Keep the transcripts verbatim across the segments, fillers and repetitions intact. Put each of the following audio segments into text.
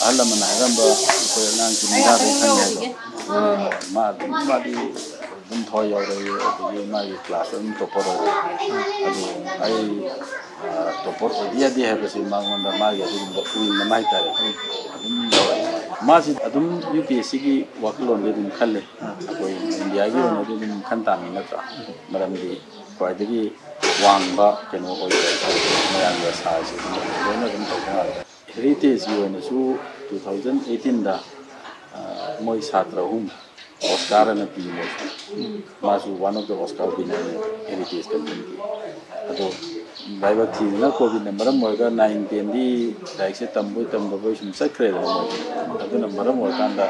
ꯑꯍꯜ ꯂꯃꯟꯅ ꯍꯥꯏꯔꯝꯕ ꯑꯩꯈꯣꯏ ꯑꯉꯥꯡꯁꯤ ꯅꯤꯡꯊꯥꯗꯩ ꯈꯪꯉꯦ ꯍꯥꯏꯗꯣ, ꯃꯥ ꯑꯗꯨꯝ, ꯃꯥꯗꯤ ꯑꯗꯨꯝ ꯊꯋꯥꯏ ꯌꯥꯎꯔꯛꯏ, ꯑꯗꯒꯤ ꯃꯥꯒꯤ ꯀ꯭ꯂꯥꯁꯇ ꯑꯗꯨꯝ ꯇꯣꯞꯄꯔ ꯑꯣꯏꯔꯛꯏ꯫ ꯑꯗꯨ ꯑꯩ ꯇꯣꯞꯄꯔ ꯑꯣꯏꯗ ꯌꯥꯗꯦ ꯍꯥꯏꯕꯁꯤ ꯃꯉꯣꯟꯗ ꯃꯥꯒꯤ ꯑꯗꯨꯒꯨꯝꯕ ꯋꯤꯜ ꯑꯃ ꯍꯥꯏꯇꯥꯔꯦ, ꯑꯗꯨꯝ ꯌꯥꯎꯔꯛꯏ꯫ ꯃꯥꯁꯤ ꯑꯗꯨꯝ ꯌꯨ ꯄꯤ ꯑꯦꯁ ꯁꯤꯒꯤ ꯋꯥꯈꯜꯂꯣꯟꯗꯤ ꯑꯗꯨꯝ ꯈꯜꯂꯦ꯫ ꯑꯩꯈꯣꯏ ꯏꯟꯗꯤꯌꯥꯒꯤ ꯑꯣꯏꯅꯗꯤ ꯑꯗꯨꯝ ꯈꯟ ꯇꯥꯕꯅꯤ ꯅꯠꯇ꯭ꯔꯥ? ꯃꯔꯝꯗꯤ ꯈ꯭ꯋꯥꯏꯗꯒꯤ ꯋꯥꯡꯕ ꯀꯩꯅꯣ ꯑꯣꯏꯕ ꯍꯥꯏꯇꯥꯔꯦ, ꯃꯌꯥꯝꯒꯤ ꯑꯁꯥꯁꯤ ꯑꯗꯨꯝ ꯂꯣꯏꯅ ꯑꯗꯨꯝ ꯇꯧꯕ ꯉꯥꯛꯇ꯫ ꯍꯦꯔꯤꯇꯦꯖꯀꯤ ꯑꯣꯏꯅꯁꯨ ꯇꯨ ꯊꯥꯎꯖꯟ ꯑꯩꯠꯇꯤꯟꯗ ꯃꯣꯏ ꯁꯥꯇ꯭ꯔ ꯑꯍꯨꯝ ꯑꯣꯁꯀꯥꯔ ꯑꯅ ꯄꯤ ꯃꯣꯏ꯫ ꯃꯥꯁꯨ one of the Oscar winner ꯅꯦ ꯍꯦꯔꯤꯇꯦꯖ ꯀꯟꯚꯦꯟꯠꯀꯤ꯫ ꯑꯗꯣ ꯂꯥꯏꯕꯛ ꯊꯤꯗꯅ ꯀꯣꯚꯤꯠꯅ ꯃꯔꯝ ꯑꯣꯏꯔꯒ ꯅꯥꯏꯟ ꯇꯦꯟꯗꯤ ꯂꯥꯏꯔꯤꯛꯁꯦ ꯇꯝꯕꯣꯏ ꯇꯝꯗꯕꯣꯏ ꯁꯨꯝ ꯆꯠꯈ꯭ꯔꯦꯗꯅ ꯃꯣꯏ꯫ ꯑꯗꯨꯅ ꯃꯔꯝ ꯑꯣꯏꯔꯀꯥꯟꯗ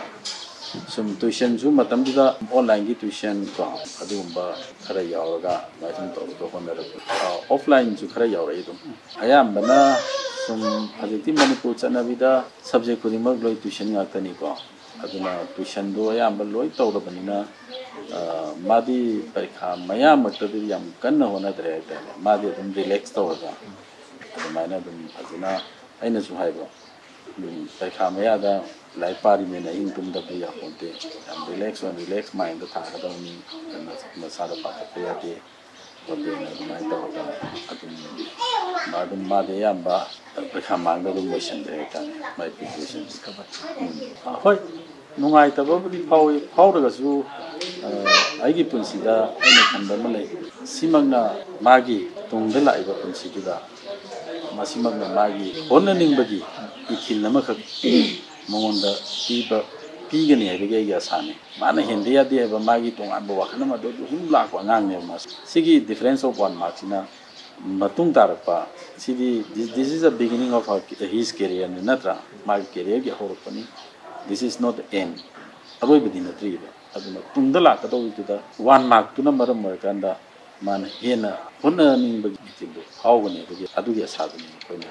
ꯁꯨꯝ ꯇ꯭ꯌꯨꯁꯟꯁꯨ ꯃꯇꯝꯗꯨꯗ ꯑꯣꯟꯂꯥꯏꯟꯒꯤ ꯇ꯭ꯌꯨꯁꯟ ꯀꯣ, ꯑꯗꯨꯒꯨꯝꯕ ꯈꯔ ꯌꯥꯎꯔꯒ ꯑꯗꯨꯃꯥꯏꯅ ꯁꯨꯝ ꯇꯧꯔꯒ ꯍꯣꯠꯅꯔꯛꯄ꯫ ꯑꯣꯐꯂꯥꯏꯟꯁꯨ ꯈꯔ ꯌꯥꯎꯔꯛꯏ ꯑꯗꯨꯝ꯫ ꯑꯌꯥꯝꯕꯅ ꯁꯨꯝ ꯍꯧꯖꯤꯛꯇꯤ ꯃꯅꯤꯄꯨꯔ ꯆꯠꯅꯕꯤꯗ ꯁꯕꯖꯦꯛ ꯈꯨꯗꯤꯡꯃꯛ ꯂꯣꯏ ꯇ꯭ꯌꯨꯁꯟ ꯉꯥꯛꯇꯅꯤꯀꯣ꯫ ꯑꯗꯨꯅ ꯇ꯭ꯌꯨꯁꯟꯗꯣ ꯑꯌꯥꯝꯕ ꯂꯣꯏ ꯇꯧꯔꯕꯅꯤꯅ, ꯑ, ꯃꯥꯗꯤ ꯄꯔꯤꯈꯥ ꯃꯌꯥꯃꯛꯇꯗꯤ ꯌꯥꯝ ꯀꯟꯅ ꯍꯣꯠꯅꯗ꯭ꯔꯦ ꯍꯥꯏꯇꯥꯔꯦ꯫ ꯃꯥꯗꯤ ꯑꯗꯨꯝ ꯔꯤꯂꯦꯛꯁ ꯇꯧꯔꯒ ꯑꯗꯨꯃꯥꯏꯅ ꯑꯗꯨꯝ ꯐꯖꯅ, ꯑꯩꯅꯁꯨ ꯍꯥꯏꯕ, ꯎꯝ, ꯄꯔꯤꯈꯥ ꯃꯌꯥꯗ ꯂꯥꯏꯔꯤꯛ ꯄꯥꯔꯤꯃꯦꯅ ꯑꯍꯤꯡ ꯇꯨꯝꯗꯕ ꯌꯥꯄꯣꯟꯇꯦ꯫ ꯌꯥꯝ ꯔꯤꯂꯦꯛꯁ ꯑꯣꯏꯅ, ꯔꯤꯂꯦꯛꯁ ꯃꯥꯏꯟꯗ ꯊꯥꯒꯗꯕꯅꯤ꯫ ꯅꯁꯥꯗ ꯄꯥꯈꯠꯄ ꯌꯥꯗꯦ꯫ ꯍꯣꯇꯦꯜꯅ ꯑꯗꯨꯃꯥꯏꯅ ꯇꯧꯔꯒ ꯑꯗꯨꯝ, ꯑꯗꯨꯝ ꯃꯥꯗꯤ ꯑꯌꯥꯝꯕ ꯄꯩꯈꯥ ꯃꯥꯡꯗ ꯑꯗꯨꯝ ꯂꯣꯏꯁꯤꯟꯈ꯭ꯔꯦ ꯍꯥꯏꯇꯥꯔꯦ, ꯃꯥꯏ ꯄ꯭ꯔꯤꯄꯦꯔꯦꯁꯟꯁꯦ꯫ ꯎꯝ꯫ ꯍꯣꯏ, ꯅꯨꯡꯉꯥꯏꯇꯕꯕꯨꯗꯤ ꯐꯥꯎꯏ, ꯐꯥꯎꯔꯒꯁꯨ, ꯑ, ꯑꯩꯒꯤ ꯄꯨꯟꯁꯤꯗ ꯑꯩꯅ ꯈꯟꯕ ꯑꯃ ꯂꯩ꯫ ꯁꯤꯃꯛꯅ ꯃꯥꯒꯤ ꯇꯨꯡꯗ ꯂꯥꯛꯏꯕ ꯄꯨꯟꯁꯤꯗꯨꯗ ꯃꯁꯤꯃꯛꯅ ꯃꯥꯒꯤ ꯍꯣꯠꯅꯅꯤꯡꯕꯒꯤ ꯏꯊꯤꯜ ꯑꯃꯈꯛ ꯃꯉꯣꯟꯗ ꯄꯤꯕ, ꯄꯤꯒꯅꯤ ꯍꯥꯏꯕꯒꯤ ꯑꯩꯒꯤ ꯑꯁꯥꯅꯤ꯫ ꯃꯥꯅ ꯍꯦꯟꯗ ꯌꯥꯗꯦ ꯍꯥꯏꯕ ꯃꯥꯒꯤ ꯇꯣꯉꯥꯟꯕ ꯋꯥꯈꯜ ꯑꯃ ꯑꯗꯨ ꯁꯨꯝ ꯂꯥꯛꯄ ꯑꯉꯥꯡꯅꯦꯕ ꯃꯥꯁꯦ꯫ ꯁꯤꯒꯤ difference of one mark ꯁꯤꯅ ꯃꯇꯨꯡ ꯇꯥꯔꯛꯄ, ꯁꯤꯗꯤ this, this is the beginning of her, his career ꯅꯤ ꯅꯠꯇ꯭ꯔꯥ? ꯃꯥꯒꯤ career ꯒꯤ ꯍꯧꯔꯛꯄꯅꯤ꯫ This is not the end. ꯑꯔꯣꯏꯕꯗꯤ ꯅꯠꯇ꯭ꯔꯤꯕ꯫ ꯑꯗꯨꯅ ꯇꯨꯡꯗ ꯂꯥꯛꯀꯗꯧꯔꯤꯗꯨꯗ one mark ꯇꯨꯅ ꯃꯔꯝ ꯑꯣꯏꯔꯀꯥꯟꯗ ꯃꯥꯅ ꯍꯦꯟꯅ ꯍꯣꯠꯅꯅꯤꯡꯕꯒꯤ ꯏꯊꯤꯜꯗꯨ ꯐꯥꯎꯒꯅꯤ꯫ ꯑꯗꯨꯒꯤ, ꯑꯗꯨꯒꯤ ꯑꯁꯥꯗꯨꯅꯤ ꯑꯩꯈꯣꯏꯅ